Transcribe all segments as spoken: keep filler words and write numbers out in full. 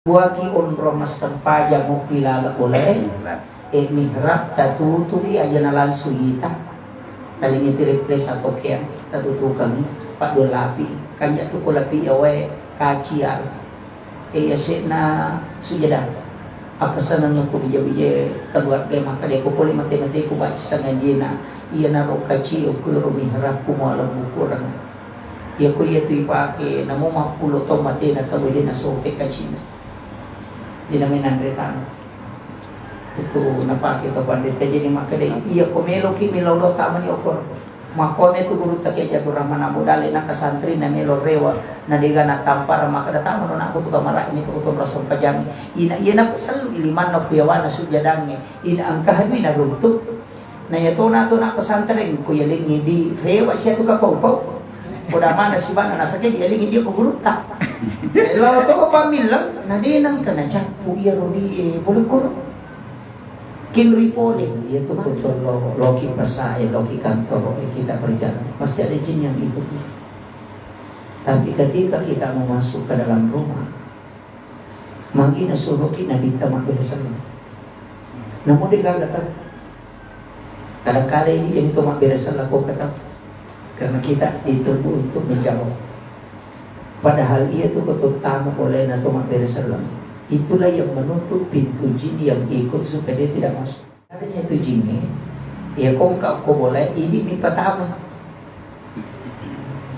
Kuaki onrong massempajang mokki laleng bolae, e mihrab tatutui aja na langsung ita. Talingi ti replace atau keang, tatutukangi, paddua lapi. Kanja tu ko lapi ya wae kaciar. E yase'na sujada. Apa seneng ko bija-bija keluarga maka de ko pole mate-mate ko baca sangajena. Iya naro kaci ko ro mihrab ko mualam bukurang. Iya ko iya tu ipake namo mappulo to mate na tau de na sope kacina. Jadi namanya nanre tanu. Itu napake to pandita jadi makkeda iya ko meloki milolo tamani okor. Makkone tu gurutta ke Jabur Rahman Abu Dale na kasantri na melo rewa na dega na tampar makkeda tamano na kutu kamara ini kutu rasa pajang. Ina iya na sellu ilimanna kuyawana sujadange. Ina angka hadui na runtuk. Na iya tona tona pesantren ku yalengi di rewa sia tu kapau-pau. Koda mana sibana nasake di yalengi dia ku gurutta. Lao to pamillang na denang kena cappu iya rodi e boleh koro. Kinri pole, iya tu betul lo, loki pasa, eh, loki kantor, eh, kita berjalan. Pasti ada jin yang ikut. Tapi ketika kita mau masuk ke dalam rumah, magi nasuroki Nabitta mabbere selleng. Namun dia gagal kan? Kadang-kadang ini yang itu mabbere selleng kok kata, karena kita ditunggu untuk menjawab. Padahal iya tu ketuttama oleh na to mabbere selleng. Itulah yang menutup pintu jin yang ikut supaya dia tidak masuk. Adanya tu jinnya, ya kongka ko boleh ini mi pertama.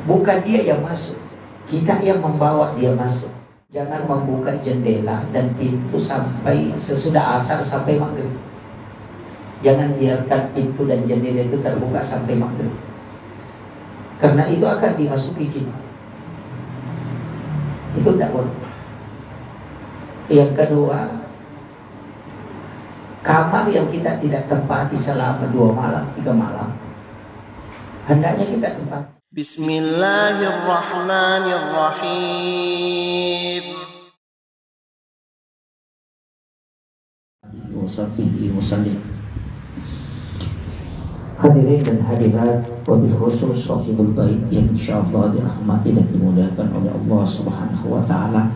Bukan dia yang masuk, kita yang membawa dia masuk. Jangan membuka jendela dan pintu sampai sesudah asar sampai maghrib. Jangan biarkan pintu dan jendela itu terbuka sampai maghrib. Karena itu akan dimasuki jin. Itu tidak boleh. Yang kedua, kamar yang kita tidak tempati selama dua malam, tiga malam, hendaknya kita tempati. Bismillahirrahmanirrahim. Wa sahbihi wa sallim. Hadirin dan hadirat, wabil khusus sahibul bait yang insyaallah dirahmati dan dimuliakan oleh Allah Subhanahu wa taala.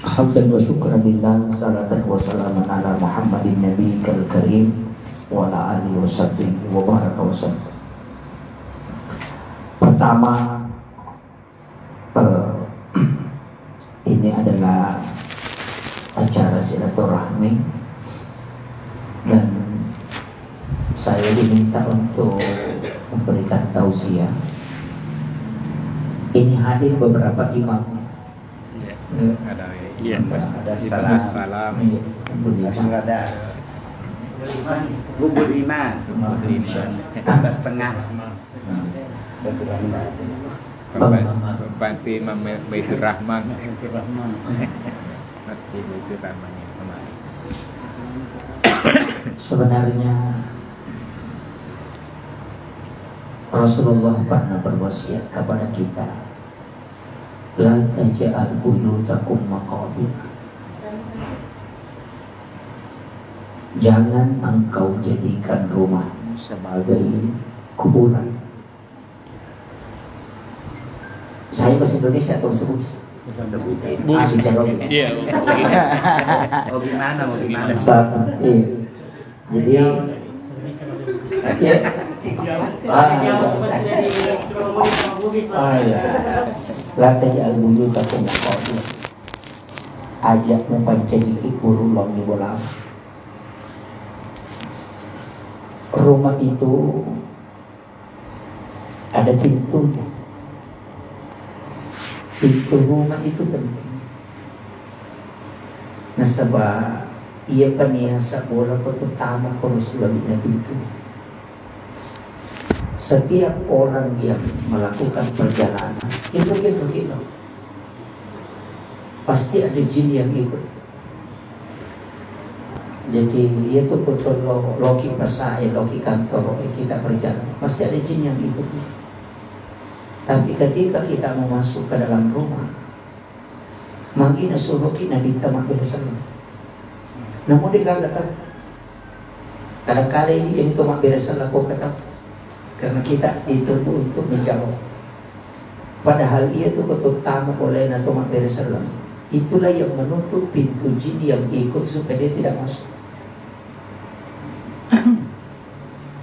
Hamdan wa syukran lillah, salatan wa salaman ala Muhammadin Nabi kal karim wa ala alihi wa sahbihi wa baraka wa sallam. Pertama, eh, ini adalah acara silaturahmi dan saya diminta untuk memberikan tausiah. Ini hadir beberapa imam. Iya. Ada, iya, ada Mas. Ada Salam. Salam. Iya. Terus ada Bubur Iman. Bubur Iman. Tambah setengah. Pembantu, pembantu Imam Baitur Rahman. Baitur Rahman. Masjid Baitur Rahman yang kemarin. Sebenarnya Rasulullah pernah berwasiat kepada kita, "La taj'al buyutakum maqabir." Jangan engkau jadikan rumahmu sebagai kuburan. Saya bahasa Indonesia atau bahasa Bugis? Bahasa Bugis. Ah, bicara Bugis. Iya, Bugis. Oh, gimana, mau gimana? Sa-, iya. Jadi, iya. Ah, iya. Ah, iya. La taj'al buyutakum maqabir. Aja mupancajiki puru laoni bola. Rumah itu ada pintunya. Pintu rumah itu penting. Nasaba iya paniasa bola ko tama ko Rasulullah pintu. Setiap orang yang melakukan perjalanan, itu, itu, itu, pasti ada jin yang ikut. Jadi, iya tu betul lo, loki pasa, eh, loki kantor, eh, kita berjalan. Pasti ada jin yang ikut. Tapi ketika kita mau masuk ke dalam rumah, magi nasuroki Nabitta mabbere selleng. Namun dia gagal kan? Kadang-kadang ini yang itu mabbere selleng kok kata, karena kita ditunggu untuk menjawab. Padahal iya tu ketuttama oleh na to mabbere selleng. Itulah yang menutup pintu jin yang ikut supaya dia tidak masuk.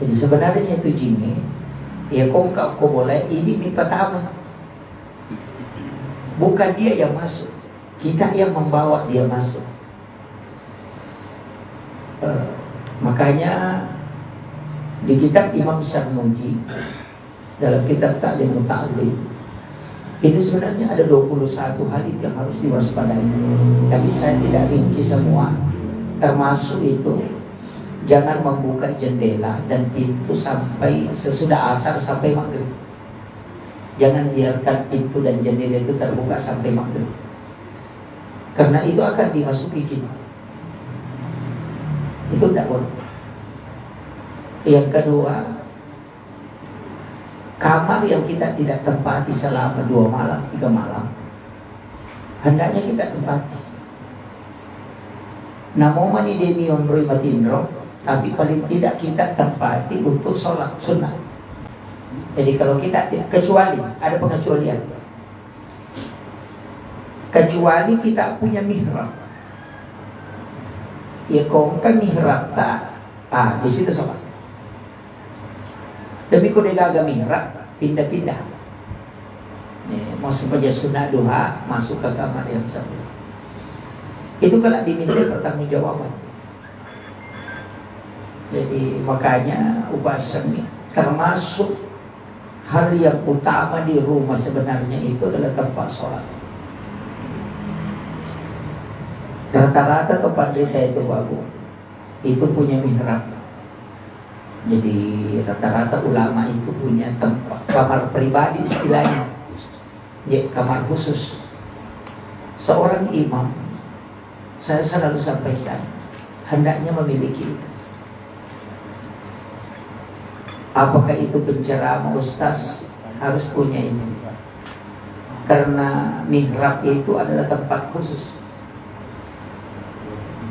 Jadi sebenarnya itu jinnya, ya kongka ko boleh ini di pertama. Bukan dia yang masuk, kita yang membawa dia masuk. Eh, makanya di kitab Imam Sarnuji, dalam kitab Ta'lim Muta'allim, itu sebenarnya ada dua puluh satu hal itu yang harus diwaspadai. Tapi saya tidak rinci semua, termasuk itu jangan membuka jendela dan pintu sampai sesudah asar sampai maghrib. Jangan biarkan pintu dan jendela itu terbuka sampai maghrib. Karena itu akan dimasuki jin. Itu tidak boleh. Yang kedua, kamar yang kita tidak tempati selama dua malam, tiga malam, hendaknya kita tempati. Namo mani demi onroi matinro, tapi paling tidak kita tempati untuk sholat sunnah. Jadi kalau kita ti-, kecuali, ada pengecualian. Kecuali kita punya mihrab. Ya, kongka mihrab ta, ah, di situ sholat. Tapi ko degaga mihrab, pindah-pindah. Eh, mau sempaja sunnah duha, masuk ke kamar yang sebelah. Itu kalau diminta pertanggungjawaban. Jadi makanya upasengngi termasuk hal yang utama di rumah sebenarnya itu adalah tempat sholat. Rata-rata tempat kita itu, Bapak, itu punya mihrab. Jadi rata-rata ulama itu punya tempat kamar pribadi istilahnya. Ya, kamar khusus. Seorang imam, saya selalu sampaikan, hendaknya memiliki itu. Apakah itu penceramah ustaz harus punya ini? Karena mihrab itu adalah tempat khusus.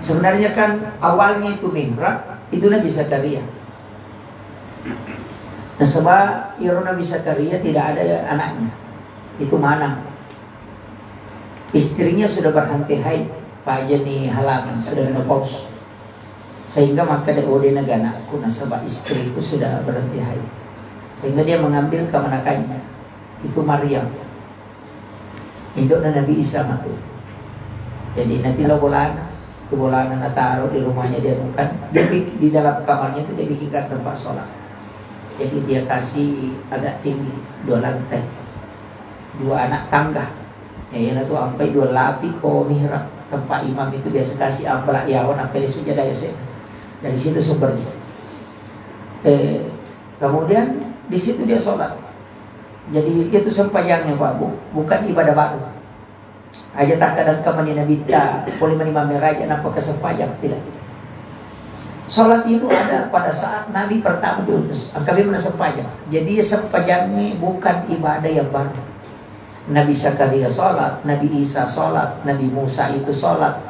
Sebenarnya kan awalnya itu mihrab itu Nabi Zakaria. Nasaba iyaro Nabi Zakaria tidak ada anaknya. Itu manang. Istrinya sudah berhenti haid, pajani halaman, sudah menopause. Sehingga makkeda, "Oh, de naga anakku, nasaba istriku sudah berhenti haid." Sehingga dia mengambil kemanakannya. Itu Maryam. Indukna Nabi Isa matu. Jadi, natilo bolana, tu bolana nataro di rumahnya dia bukan. Dia bik-, di dalam kamarnya itu dia bikinkan tempat sholat. Jadi, dia kasih agak tinggi, dua lantai. Dua anak tangga. Ya, iyanatu ampai dua lapis ko mihrab. Tempat imam itu biasa kasih ampela yawan, ampai sujud daya saya. Dari situ sumbernya. Eh, kemudian di situ dia sholat. Jadi itu sempajangnya, Pak Bu, bukan ibadah baru. Aja tak kadang kemani Nabi ta, boleh mani mameraja, nampa kesempajang, tidak. Sholat itu ada pada saat Nabi pertama diutus. Angka memang sempajang. Jadi sempajangnya bukan ibadah yang baru. Nabi Zakaria sholat, Nabi Isa sholat, Nabi Musa itu sholat.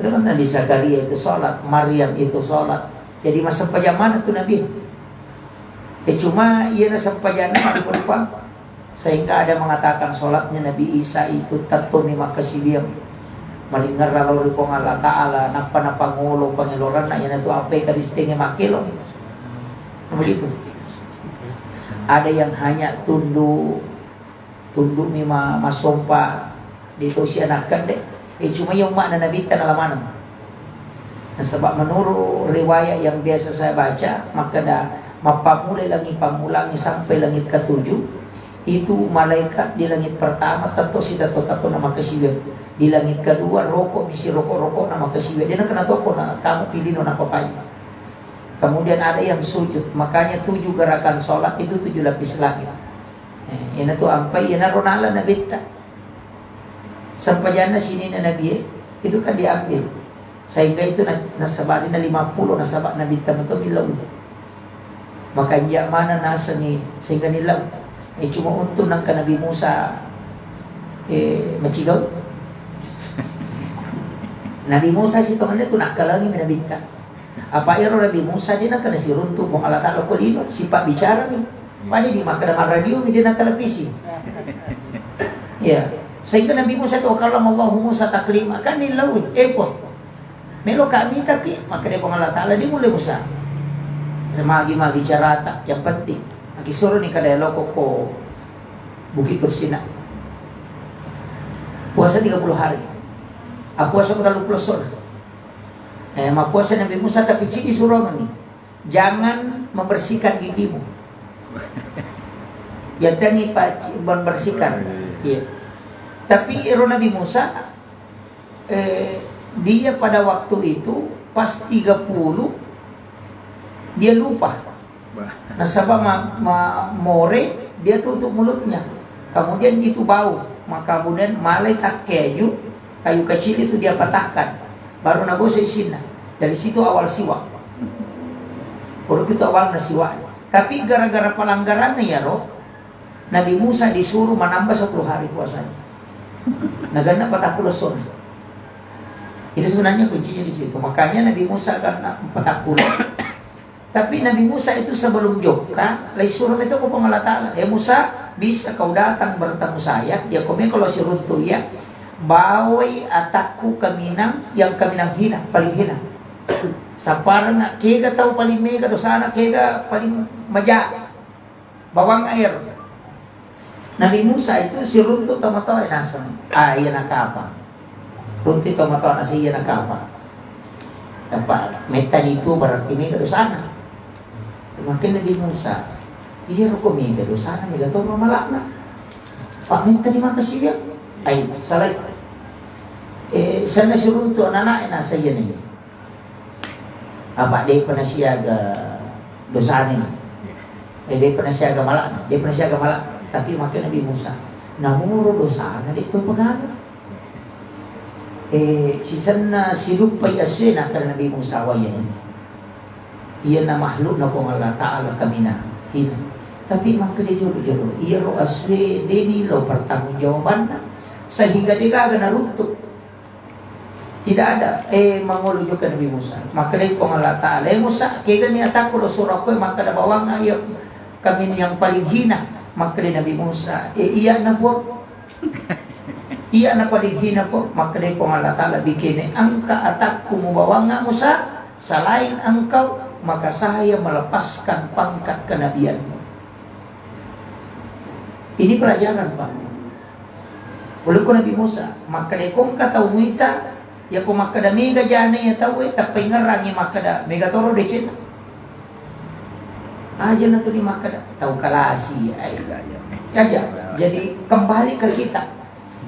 Itu kan Nabi Zakaria itu sholat, Maryam itu sholat. Jadi masa pajamana tu Nabi. Ya cuma iya na sempajana rupa-rupa. Sehingga ada mengatakan sholatnya Nabi Isa itu tettuni makkasiwiang. Malingerra lao ri Puang Allah Ta'ala, nappa napangolo pangeloranna, iyanatu apa yang kadistenge makkelo. Begitu. Ada yang hanya tunduk, tundukmi ma-, massompa di tosi anakkande. Eh, cuma iya umma'na Nabitta nala maneng. Nasaba menurut riwayat yang biasa saya baca, makkeda, mappammulai langit pammulangnge sampai langit ketujuh, itu malaikat di langit pertama tetto sitetto-tetto na makkasiwiang. Di langit kedua, rokok misi rokok-rokok na makkasiwiang. Dia nakena toko na tamu pilih na papai. Kemudian ada yang sujud, makanya tujuh gerakan sholat itu tujuh lapis langit. Eh, iyanatu ampai, iyanaro nala Nabitta. Sempajanna sininna Nabi, eh, itu kan diambil. Sehingga itu na-, nasabari na lima puluh, nasaba Nabitta meto billau. Maka inja mana nasengi sehingga nilau. Eh, cuma untung nangka Nabi Musa, eh, macigau. Nabi Musa sitongenna tu nakkalangi Nabitta. Apa ero Nabi Musa dia nakana siruntu Puang Allah Ta'ala ko lino, sipa bicara mi. Pada di makkeda marradio mi, dia na televisi. Ya. Sehingga Nabi Musa itu, "Wa kallamallahu Musa taklima." Kan nillaui, "Eh, Puang, melo ka mitaki." Makkeda Puang Allah Ta'ala, "Di mulle Musa. Magi-magi carata, yang penting." Maki suroni kada loko ko Bukit Tursina. Puasa tiga puluh hari. Ah, puasa ko tellu puluh sona. Eh, mappuasa Nabi Musa, tapi cidi surongeng ni. Jangan membersihkan gigimu. Yatengngi pa-, membersihkan. Oh, iya, iya. Iya. Tapi ero Nabi Musa, eh, dia pada waktu itu pas tiga puluh, dia lupa. Wah. Nasaba ma-, ma-, more, dia tutup mulutnya. Kemudian itu bau, maka kemudian malai takkeju, kayu kecil itu dia patahkan. Baru nagosok isinna. Dari situ awal siwak. Produk itu awalnya siwak. Tapi gara-gara pelanggarannya ya, Roh, Nabi Musa disuruh menambah sepuluh hari puasanya. Nah, karena patappulo sona. Itu sebenarnya kuncinya di situ. Makanya Nabi Musa karena patappulo. Tapi Nabi Musa itu sebelum jokka, lai suro meto ko Puang Allah Ta'ala. "Ya Musa, bisa kau datang bertemu saya, ya kome kalau siruntu ya, bawai atakku kaminang yang kaminang hina, paling hina." Saparna kega tau paling mega dosana, kega paling maja. Bawang air. Nabi Musa itu siruntu tomatoa naseng. Ah, iya nakapa. Runtu tomatoa naseng iya nakapa. Apa, mettani itu berarti mega dosana. Makin Nabi Musa. Iya roko mega dosana, mega to malakna. Pak, mettani maka siwia. Ai, salai. Eh, sana siruntu anak-anak naseng iya nih. Apa de'pa nasiaga dosana? Eh, de'pa nasiaga malakna, de'pa nasiaga malakna. Tapi makkeda Nabi Musa, namuro dosana de' to pagaga. Eh, sisenna siduppai asena, kata Nabi Musa, wayani. Iyana makhlukna Puang Allah Ta'ala kaminang hina. Tapi makkeda jolo-jolo, iyaro asue deni lo pertanggungjawabanna, sehingga degaga naruntuk. Tidak ada. Eh, mangolo jokka Nabi Musa. Makkedai Puang Allah Ta'ala, "Eh Musa, kegani atakku ro surakku, makkeda bawang ayo kami yang paling hina." Makkedai Nabi Musa, "Eh, iya na Puang." "Iya na paling hina Puang." Makkedai Puang Allah Ta'ala, "Bikene engka atakku mubawang Musa, selain engkau, maka saya melepaskan pangkat kenabianmu." Ini pelajaran, Pak. Ulukku Nabi Musa, makkeda ko engka tau muita, yako makkeda mega jana iya tau e, tappa ingerrangi makkeda mega toro decenna. Aja na tuli makkeda tau kalasi, ai. Aja. Jadi kembali ke kita.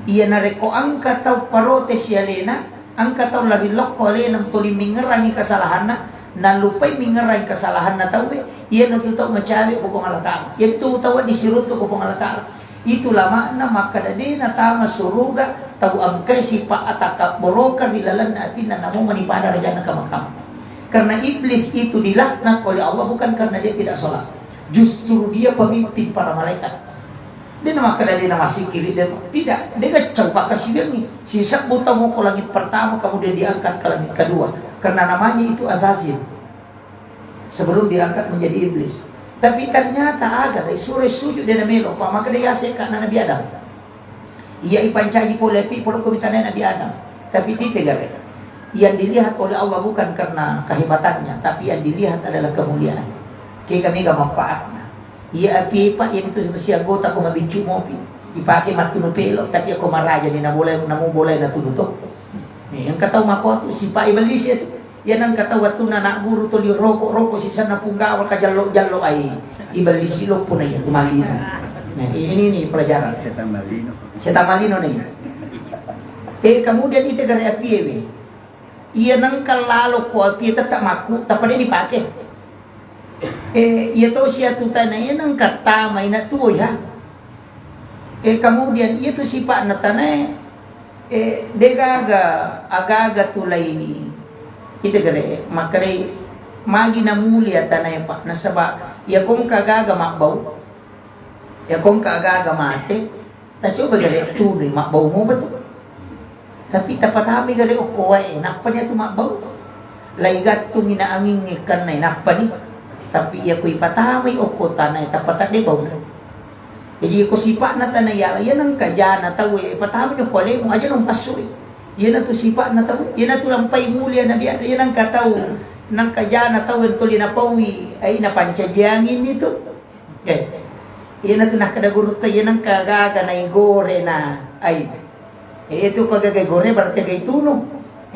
Iya narekko engka tau protes alena, engka tau lari lokko alena tuli mingerrangi kesalahanna, nalupai mingerrangi kesalahanna tau e, iya natu tau macawe ko Puang Allah Ta'ala. Iya tu tau disiruntu ko Puang Allah Ta'ala. Itulah makna makkeda de natama suruga tau engkai sipa atakabborokeng ri lalenna atinna, namo manipada rajana kamma-kamma. Karena iblis itu dilaknat oleh Allah bukan karena dia tidak sholat. Justru dia pemimpin para malaikat. De namakkeda de namasikiri, de, tidak, de gaccau pakkasiwiangngi. Sisebbu tau ko langit pertama, kemudian diangkat ke langit kedua. Karena namanya itu Azazil. Sebelum diangkat menjadi iblis. Tapi ternyata aga, dai suro sujud de namelo, pa makkeda yaseka na Nabi Adam. Iya ipancaji pole api, pole ko mitana Nabi Adam. Tapi tite gare. Yang dilihat oleh Allah bukan karena kehebatannya, tapi yang dilihat adalah kemuliaan. Kega mega manfaatna. Iya api, Pak, yang itu seperti anggota ko mabiccu mopi. Dipake mattunu pelo, tapi ako maraja ni nabolai, namu bolai natunu to. Ni, yang kata mako tu sipa iblis itu. Iya nang kata wattunna anak guru tuli roko-roko sisenna punggawa kajallo-jallo ai. Ibellisi loppo na iya kumalino. Nah, ini nih pelajaran. Setan malino. Setan malino nih. Eh, kemudian ite gare api ewe. Iya nang lalo ko api tetap maku, tapi dia dipakai. Eh, iya to sia tu tana iya nang kata mai na tuo ya. Eh, kemudian iya tu sipa'na tanae, eh, degaga, agaga tulai ite gare, makkedai magi namulia tanae, Pak. Nasaba iya kongka agaga mabbau, iya kongka agaga mate, tacoba gare tunui mabbau mopa tu. Tapi tapatamai gare okko wae, nappani atu mabbau. Lai gattungi na angingnge kannai, nappani. Tapi iya kui patamai okko tanae, tapatadde bau. Jadi ko sipa'na tana iya, iya nengka jana tau e, patama ni ko alemu aja nong passu e. Iya natu sipa'na tau, iya natu lampai mulia nabi ada, iya nengka tau, nengka jana tau yang tuli napaui, ai napancajiangi ni tu. Eh, iya natu nakkeda gurutta, iya nengka gaga na igore na, ai. Eh, itu ko gaga gore berarti gaga itunu.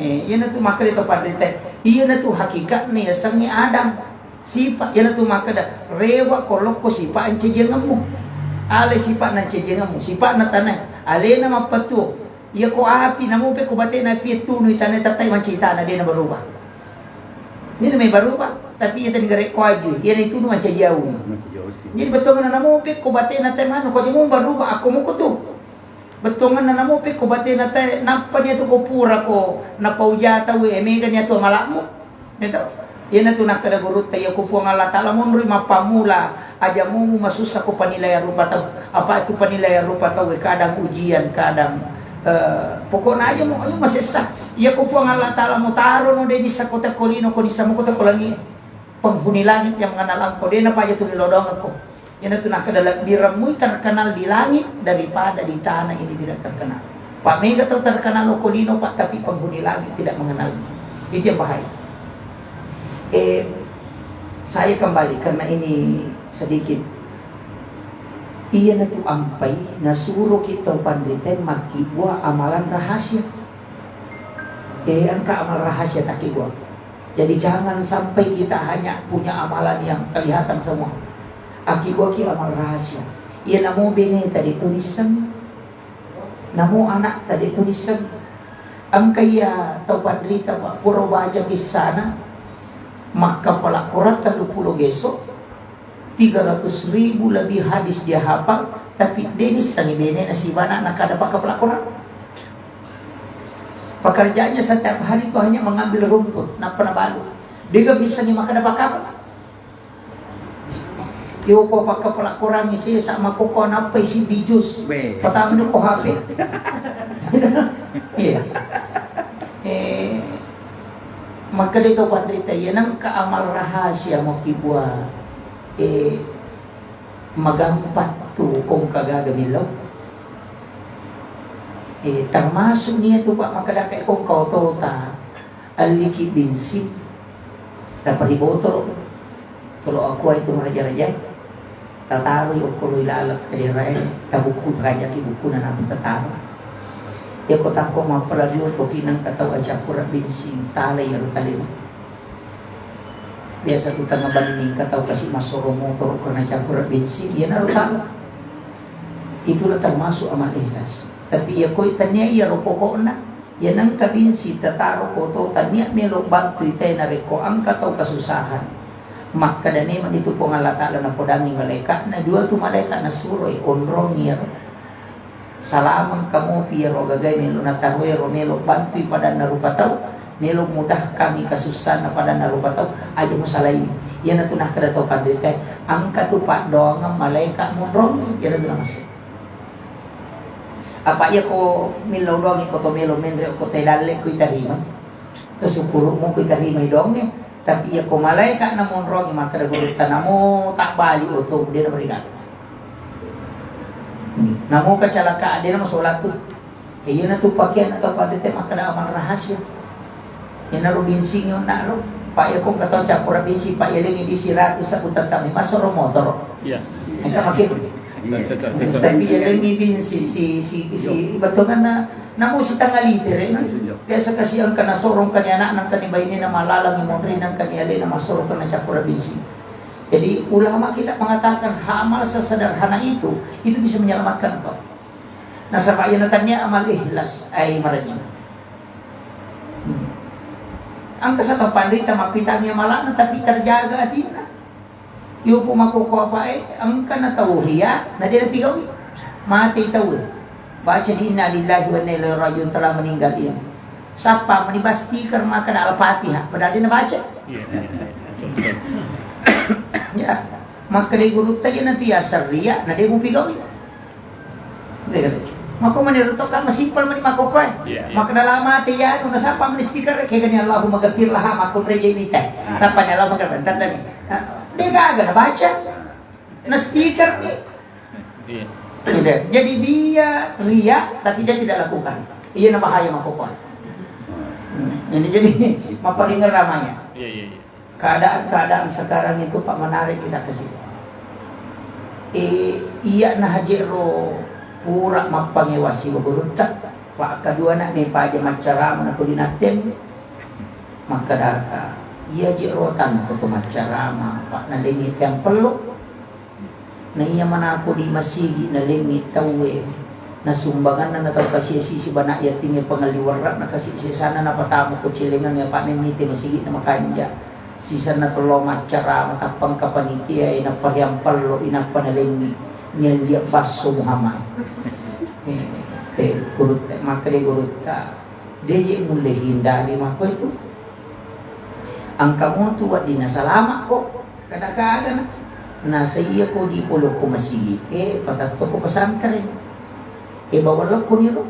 Eh, iya natu makkeda to panrita, iya natu hakikatna yasengnge Adam. Sipa, iya natu makkeda, rewa ko lokko sipa ancajiangemmu. Ale sipa nancajiangemmu, sipa na tanai, alena mappatuo. Iya ko api, namupe ko batena api, tunui tanai, tettai mancaji tana, dena berubah. Ini namanya berubah, tapi iya tadi gare ko aju, iya itu mancaji jauh. Jadi betul na namupe ko batena tai manu, ko jemu berubah, aku mau kutu. Bettuangenna namopi ko batena tae, nappa niatu ko pura ko napauja tau e, mega niatu amalakmu. Neto? Iyanatu nakkeda gurutta, iya ko Puang Allah Taala monroi mappammula, aja mumu masussa ko panilaian rupa tau. Apa itu panilaian rupa tau e, kadang ujian, kadang, eh, pokokna aja mu, ayo masessa. Iya ko Puang Allah Taala mutaro no de nissa kota ko lino, ko nissa mu kota ko langi. Penghuni langit yang mengenal engkau, de napaja tuli lodongekko. Iyanatu nakkeda, lebbi remmui terkenal di langit daripada di tanah ini tidak terkenal. Pa mega tau terkenal ko lino, Pak, tapi penghuni langit tidak mengenalnya. Itu yang bahaya. Eh, saya kembali karena ini sedikit. Iyanatu ampai nasuro kita panrita makkibua amalan rahasia. Eh, engka amal rahasia takkibua. Jadi jangan sampai kita hanya punya amalan yang kelihatan semua. Akkibuaki amal rahasia. Iya namo bene tadi tu nisseng. Namo anak tadi tu nisseng. Engka iya tau panrita, Pak, pura baca kissana, makkapala Quran tellu pulo geso, tiga ratus ribu lebih hadis dia hafal, tapi de nissengi bene na sibana nakada pakkapala Quran. Pekerjaannya setiap hari itu hanya mengambil rumput, nappa nabalu. Dega bissengi makkada pakkapala. Iyo ko pakkapala Quran sesa makoko nappa isi bijus. Weh. Pertama ni ko H P. Iya. Eh, makkeda to panrita, iya nengka amal rahasia mo kibua. Eh, magampattu kongka gaga millau. Eh, termasuk nia tu, Pak, makkeda ke kongka otota. Alliki bensin, tapari botoro, tolo akua itu maraja-raja, tataroi okkoro ilaleng kalerae, tabukku, rajaki bukkuna, nappa tataro. Yako takko mappala rio toki nengka tau acappura bensin, talai iyaro talena. Biasa tu tengnga banni engka tau kasi massoro motoro ko nacappura bensin, iyanaro tala. Itulah termasuk amal ikhlas. Tapi iya koi tania iyaro pokokna, Iya nengka bensin tataro ko to, tania melo bantui te narekko engka tau kasusahan. Makkeda memang itu Puang Allah Taala napodangi malaikatna, dua tu malaikat nasuroi onrongi iyaro. Salameng kamopi iyaro gagae melo nataroe ro melo bantui padanna rupa tau, melo mudahkangi kasussanna padanna rupa tau, aja musalai. Iyanatu nakkeda tau panrita, engka tu paddoangeng malaikat monrongi, iyanatu namassu. Apa iya ko millau doangi ko to melo menre ko te dalle ko itarimai. To sukkurukmu ko itarimai doangnge. Tapi iya ko malaika na monrongi makkeda gurutta namo tabbali oto de na meriga. Namo kecelakaan de na masolat tu. E, iya na tu pakean atau pada te makkeda amal rahasia. Iyanaro bensingnge onnaro. Pak, iya ko engka tau cappura bensin, Pak, iya lengngi bensin ratu sabbu tentang lima soro motoro. Iya. Engka make. Iya. Tapi iya lengngi bensin si, si, si, iya, bettuanna namo setengah liter, eh. Iya. Biasa kasi engka nasorong kani anakna, kani bainena malalang, monri nang kani alena masorong kena cappura bensin. Jadi ulama kita mengatakan amal sesederhana itu, itu bisa menyelamatkan kau. Nasaba iya na tania amal ikhlas, ai marajin. Hmm. Engka satu panrita mappitangi amalakna tapi terjaga atinna. Yupo makkokko apae, engka na tau ria, na de napigaui. Mate tau e. Baca ni inna lillahi wa inna ilaihi rajiun, telah meninggal ia. Sappa meni ba stiker makkeda Al-Fatihah, padahal de nabaca. Iya. Ya, makkeda gurutta iya na tia seria, na de mupigaui. Iya. Mako menurut to kan masimpel meni makkokkoe. Iya, iya. Makkeda lama te ya, nu nasappa meni stiker, kegani Allahumma ghafir laha, makkunrai je mita. Ah. Sappa ni Allahumma ghafir, tanda ni. Ah, de gaga nabaca. Na stiker ni. Iya. Gitu. Jadi dia ria, tapi dia tidak lakukan. Iya, na bahaya makkokkoe. Hmm. Jadi, jadi maparingerra maya. Iya, iya, iya. Keadaan-keadaan sekarang itu, Pak, menarik kita ke situ. Eh, iya, na haji ro pura mappangewa sibawa gurutta, Pak, kedua nak mepaja maccarama na tuli natteng, makkadaka, iya ji ro tanna ko to maccarama, Pak, nalengi tiang pello. Na iya manako di masigi nalengngi tauwe, na sumbanganna na tau kasi sisi bana yatingnge pangelli werra'na kasi sesana napatamu ko celengang ya, Pak, memmite masigi na makanja. Sisanna tello maccara matappang kapanitia e nappa riampallo inappa nalengngi nyellia basso Muhammad. Eh, eh, gurutta, makkeda gurutta, deje mulle hindari mako itu. Engka mutu weddinna salama ko. Kada-kada na. Nasaiya ko di polo ko masigi, eh, patatto ko pesantren. Eh, bawa lokko niro.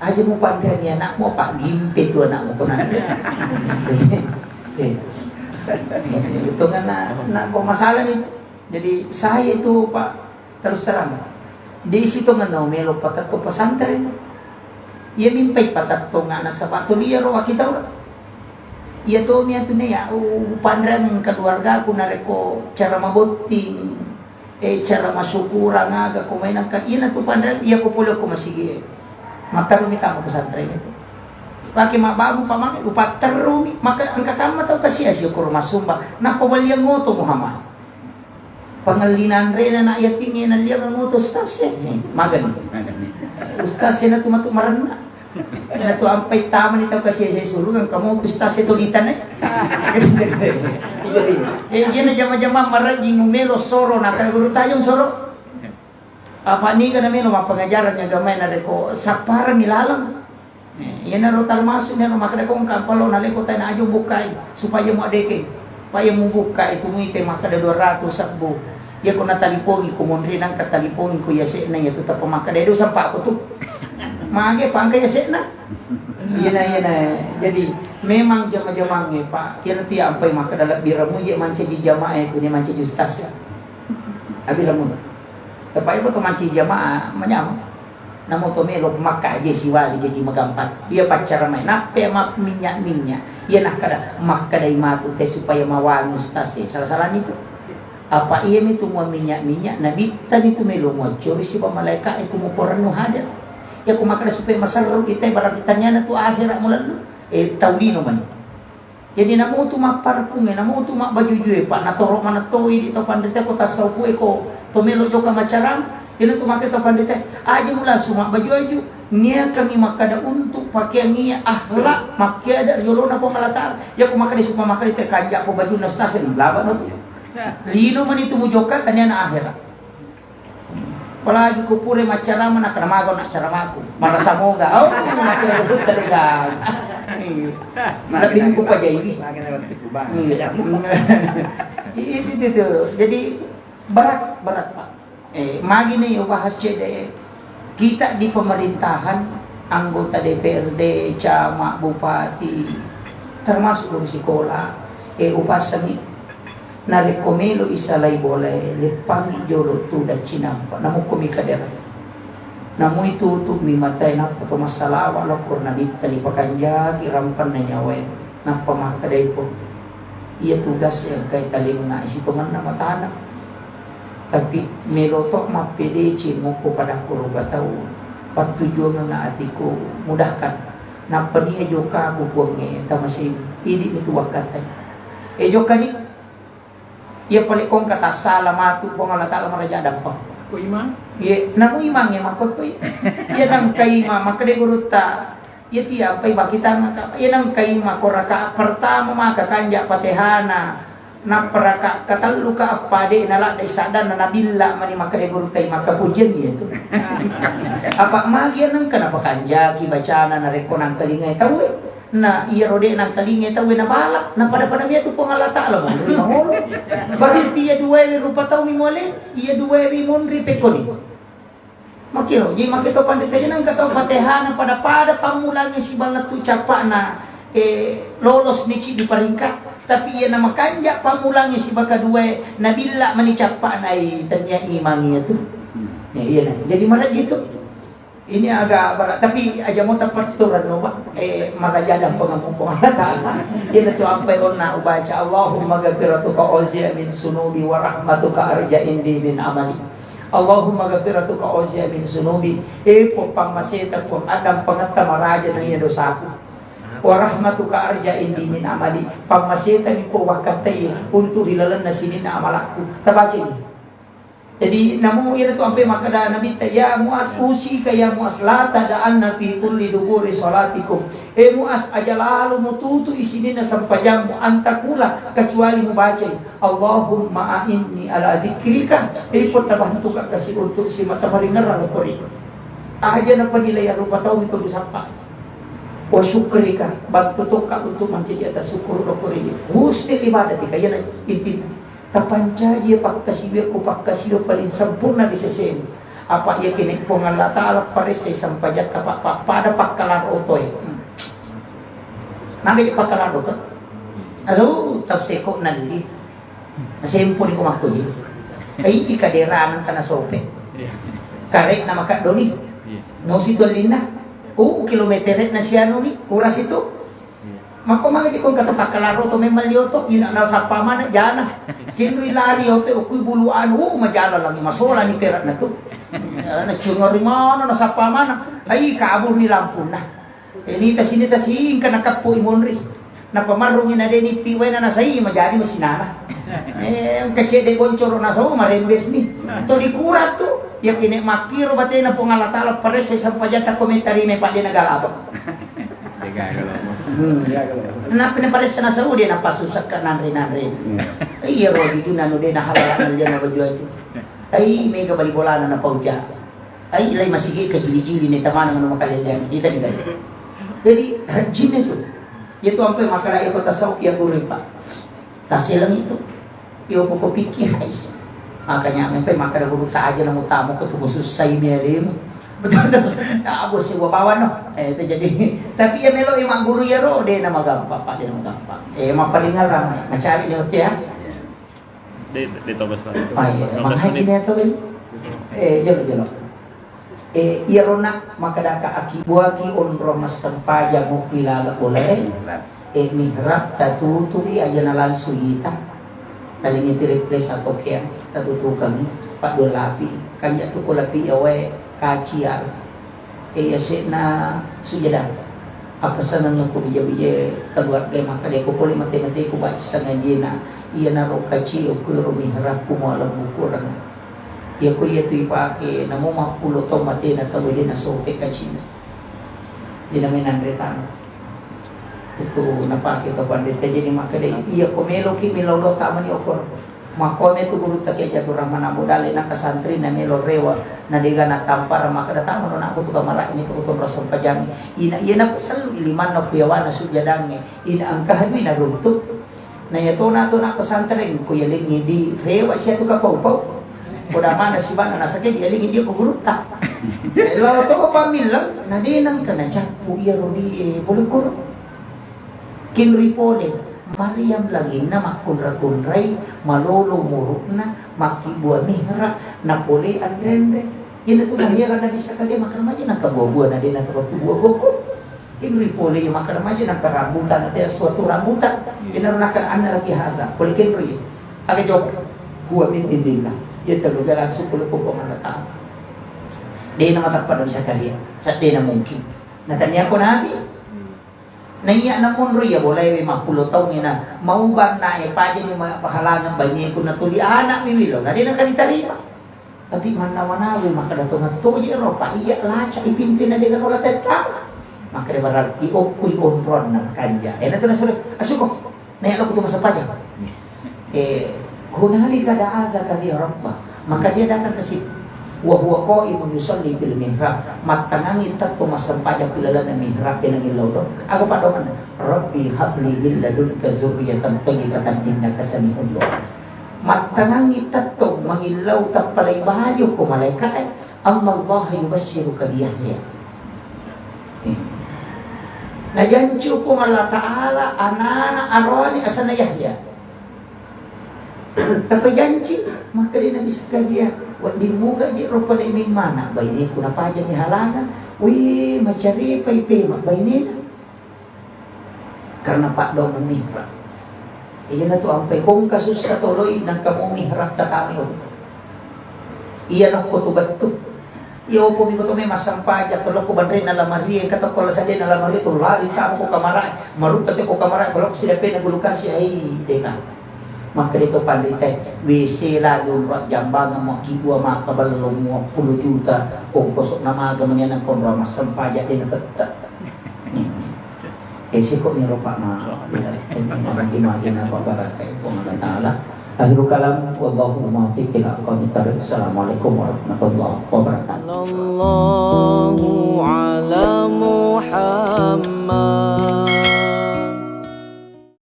Aja mu panreangi anakmu, apa gimpe tu anakmu ko nanti. Eh, itu kan na, na ko masalah itu. Jadi saya itu, Pak, terus terang, di situ ngena melo patatto pesantren. Iya mimpai patatto ngana sapatu liya ro wakitau. Iya tomi atu ne ya, u-, upanreng keluargaku narekko cara mabotting, eh, cara masyukurang aga ko mainang ka, iya natu panreng, iya ko pole ko masigi. Matterumi tama pesantren itu. Pake mabbabu pamake, upatterrumi, maka engka kamma tau kasia syukur masumba, nappa waliang ngoto Muhammad. Pangellinanrena na yatingnge nalliang ngoto ustaz e. Magani. Magani. Ustaz e natu matu marenna. Natu ampai tamani tau kasi ese surga, kamu ustaz e to ditane. Eh, iya na jama-jama marajing melo soro, na kan guru tajung soro. Apa niga na melo mappengajaran agama na reko sapparan ni laleng. Eh, iyanaro termasuk nero makkeda ko engka palo naleko tai na ajo bukkai supaya muadeke. Paya mubukka itu muite makkeda dua ratus sebbu. Iya ko natalipongi ko monri nangka talipongi ko yasekna iya tu tappa makkeda do sampako tu. Mage pangka yasekna. Iyana, iyana. Jadi memang jama-jamangnge, Pak. Iyana tu ya ampai makkeda lebbi ramu je mancaji jamaah itu ne mancaji ustaz ya. Abi ramu. Tapi ko to mancaji jamaah manyameng. Namo to melo makkaje siwali jaji magampang. Iya paccara mai. Nappe mapminyak-minyak. Iya nakkada, makkedai matu te supaya mawangi ustaz e. Salah-salah nitu. Apa iya mitu mua minyak-minyak, nabitta nitu melo muaccori siba malaika itu muporennu hadir. Iya ko makkeda supaya maserru kita berarti taniana tu akhirat mulallu. Eh, tau lino mani. Jadi namutu mapparpungnge, namutu mabbaju-jue, Pak, natoro manetto idi to panrita ko tassaupue ko to melo joka macarang, ina tu make to panrita, aja mulasu mabbaju-aju, niakangi makkada untuk pakeang iya akhlak, makkeada riolona Puang Allah Ta'ala. Iya ko makkada supa makkada te kanja ko bajunna ustaz, laba no tu. Lino mani tu mujoka taniana akhirat. Apalagi ko pura maccarama, nakkeda maga na caramaku. Marasa moga. Oh, makkeda gurutta de gaga. Iya. Lebbi ku pajaiwi. Iya. Itu, itu, itu. Jadi berat, berat, Pak. Eh, magi nih bahas cede. Kita di pemerintahan, anggota D P R D, camat, bupati, termasuk guru sekolah, eh, upassangi. Narekko melo isalai bolae, leppangngi jolo tudang cinampa, namukkomi kadera. Namui tutu'mi matae, nappa to massalawa lokko nabitta, dipakanjaki rampanna nyawae, nappa makkedaiko, iya tugas e engkai talengnga sitongenna matana. Tapi melo to mappedeceng okko padakko rupa tau, pattujuangengnga atiko, mudahkan. Nappa nia jokaku Puangnge, tamasei, idi'mi tu wakkatai. E jokani, Iya pale kongka tassala matu Puang Allah Ta'ala maraja dampeng. Ko imang? Iya, namu imang ya makkotoi. Iya nangka imang, makkeda gurutta. Iya tiappai bakitang ka. Iya nangka imang ko rakaat pertama maka kanja Fatihana. Nappa rakaat katellu ka appa de naladdai saddanna nabilla mani makkeda gurutta maka pujian iya tu. Apa magi nangka napakanjaki bacana narekko nangkalingai tauwe. Na iyaro de nangkalingai tauwe nabala, napada-pada miyatu Puang Allah Ta'ala monri maholo. Berarti iya duwaewe rupa tau mi muale, iya duwaewe monri pekkoni. Makiro, jadi makke to panrita je nangka tau Fatihana pada-pada pammulangi sibalettu cappa'na, eh, lolos ni ci di peringkat. Tapi iya namakanja pammulangi sibaka duwae nabilla mani cappa'na, eh, tania imang iya tu. Ya, iya, nah. Jadi maraji itu. Ini agak berat, tapi aja mau tepat turun, no, Pak. Eh, maraja dan pengampun Allah Ta'ala. Ini tuh apa yang nak baca, Allahumma ghafiratuka ausiya min sunubi wa rahmatuka arja indi min amali. Allahumma ghafiratuka ausiya min sunubi. Eh, pong pammaseta, pong adam pangetta maraja nang iya dosaku. Wa rahmatuka arja indi min amali. Pammaseta ni po wakkatai untuk hilalanna sininna amalakku. Tabaca ini. Jadi, namo ira tu ampe makkeda Nabitta, "Ya Muaz, usika ya Muaz, la tada'anna fi kulli duburi salatikum." Eh Muaz, aja lalo mututu isininna sempajammu, antakula, kecuali mubacai, "Allahumma a'inni ala dzikrika." Eh, pun tabantuka kasi untuk simata maringerang kori. Aja napanilai rupa tau itu dusappa. Wa syukrika, bantu tokka untuk menjadi atas syukur kori. Husnul ibadatika, iya intinya. Tapancaji pakkasiwiakku, pakkasiwa paling sempurna di sesemu. Apa iya kene Puang Allah Ta'ala paressai sempajatta pa-, pa-, pada pakkalarro otoe. Hmm. Maka iya pakkalarro oto. Asu, tafseko nalli. Nasempo ni ko makko ji. Ai, ikaderanang kana sope. Iya. Karek na makaddoni. Iya. Nosi tollinna. Oh, kilometere na sianu ni, kurasi tu. Iya. Makko mangati kong kata pakkalarro to memang lioto, ina na sappa mana jana. Kinrui lari oto, okui bulu anu, uh, majala lagi masola ni perak na tu. Na cungori mana, na sappa mana. Ai, kabur ni lampunna. Eh, nita sini ta singka na kappo i monri. Na pamarrungi na deni ti wae na nasai majadi masinana. Eh, engka cedde boncoro nasau marembes ni. To dikura tu. Ya kene makkiro batena Puang Allah Ta'ala paressai sempajatta komentari me padde na galabak. Dega kalau bos. Hmm. Kenapa ne paressa nasau de napasu sekka nanre-nanre. Hmm. Iya ro jujuna nu de na halala na liana baju-baju. Ai mega bali bolana na pauja. Ai, lai masigi kajili-jili ne tamana manu makaleleang. Ita ni kali. Jadi, rajin itu. Itu ampe makala eko tasawuf ya guru, Pak. Taselang itu. Iyo poko pikir, hai. Makanya ampe makala guru ta aja namu tamu ko tumu susah ini alemu. Betul. Nah, bos sewa bawa no. Eh, itu jadi. Tapi ya melo emak guru ya ro, de nama gampang, Pak, de nama gampang. Eh, emak paling ngarang, macari ni oke ya. De, de tobas lah. Ah, iya, tobas makanya menit. Sini atau ini? Eh, jolo, jolo. Eh, iyaro na makkadaka akibuaki onrong massempajang mokki laleng bolae. Eh, mihrab tatutui aja na langsung ita. Talingi ti replace atau keang, tatutukangi, paddua lapi. Kanja tu ko lapi ya wae kaciar. Eh, yase'na sujada. Appasengeng ko bija-bija keluarga makkada ko pole mate-mate ko baca sangajena. Iyanaro kaci okko ro mihrab ku mualem bukureng. Iya ko iya tu ipake namo mappulo taung matena tau de nasope kacina. Dena menanre tano. Itu napake to pandita jadi makkada iya ko meloki milau doh tamani okko. Makkone tu gurutta Kiai Abdul Rahman Abu Dale na kasantri na melo rewa na dega na tampara makkada tamo na aku tu kamara ini tu utun rasa pajangi. Ina iya na sellu ilimanna ku yawana sujadange. Ina engka hadui na runtuk. Na iya tona tu na pesantren ku yalengi di rewa sia tu kapau-pau. Koda mana sibana na sake di yalengi dia ku gurutta. Lao to pamileng na denang kena cappu iya rodi e boleh kuro. Kinri pole, Maryam laginna makkunra-kunrai, malolo muru'na, makkibbua mihrab, napole anre-anre. Iyanatu maherang Nabi Zakaria, makkeda maja nangka bua-bua na de' natau wettu bua-bua ko. Kinri pole, makkeda maja nangka rambutan, na tena suatu rambutan. Iyanaro nakkeda anna laki haza, pole kinri. Aga jawab, huwa min indillah. Iya telu jalan sepuluh pokok mana tahu. De' namatappa Nabi Zakaria, sa de' namungkin. Na tania ko Nabi. Naiya namunro iya bolaewe mappulo taung ina, maubanna e pajani ma-, pahalangeng baineku natuli ana'mi wilo, na de' nakalitarima. Tapi mannawa-nawa makkeda to ngattoje ro, pa iya laca i pintu na de' narola tetta. Makkeda berarti okkui onronna kanja. E, na tu nasuro, asuko, naiya lo kutu masa pajang. Eh, hunalika da'a Zakaria rabbah. Maka dia datang ke situ. Wa huwa qaimun yusalli fil mihrab. Mattangangi tetto massempajang ku lalenna mihrab, penangin lao do. Aga paddoangenna? Rabbi habli min ladunka dzurriyyatan thayyibatan innaka sami'ud du'a. Mattangangi tetto mangillau tappalai baju ko malaika'e. Annallaha yubasyiruka bi Yahya. Najanci Puang Allah Ta'ala anana aroane asenna Yahya. Tapajanci, makkeda Nabi Zakaria, Wedding muga je ro pale memmana, baineku napajani halangan, wih, macaripai pema bainena. Karena paddoang mihra. Iyana tu ampai kongka sussa toloi nangka mo mihra tatami o. Iya nokko tu bettu. Iya opo miko to me massampaja tolokko banrena lamarie, kata ko la sadena lamarie tu lari tamo ko kamara, marutta te ko kamara, kalau sidapena gulukasi ai deka. Makkeda to panritae, W C lagi onrong jambangan makkibua maka bello muappulo juta, ongkoso namaga meniana konrong massempajang dena tette. Hmm. E siko ni ropa ma, magi-magi na pabarakai Puang Allah Ta'ala. Akhirul kalam, wallahu muwaffiq ila aqwamit thariq. Assalamualaikum warahmatullahi wabarakatuh. Sallallahu ala Muhammad.